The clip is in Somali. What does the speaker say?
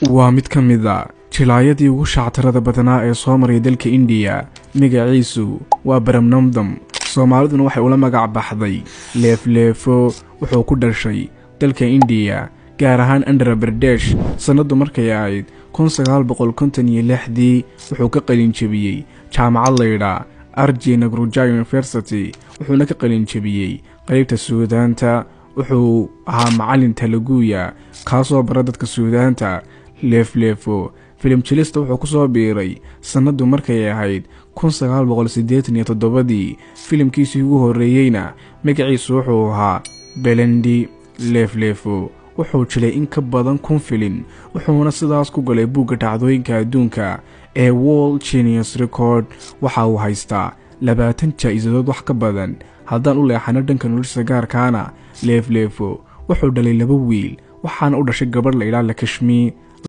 Waa mid ka mid a jilaayadii ugu shactarada badnaa ee soo maray dalka Indiya. Magaciisu waa Baramnamdam, Soomaaliduna waxay ula magac baxday Leefleefo. Wuxuu ku dhashay dalka Indiya, gaar ahaan Andhra Pradesh, sannadu markay ahayd 1956-dii. Wuxuu ka qalinjebiyey jaamacad laydhaa Arji Nagruja University, wuxuuna ka qalinjebiyey qeybta suudaanta. Wuxuu ahaa macalin Talaguya kaasoo bara dadka suudaanta. Leefleefo filim jilista wuxuu kusoo biiray sannadu markay ahayd 1987-dii. Filimkiisii ugu horreeyeyna magaciisu wuxuu ahaa Belendi. Leefleefo wuxuu jilay in ka badan 1000 filin, wuxuuna sidaas ku galay buugga dhacdooyinka adduunka ee World Guinness Record. Waxa uu haystaa 20 jaa-isadood wax ka badan. Haddaan u leexano dhanka nolosha gaarkaana, Leefleefo wuxuu dhalay laba wiil, waxaana u dhashay gabadh la idhaa Lakashmi.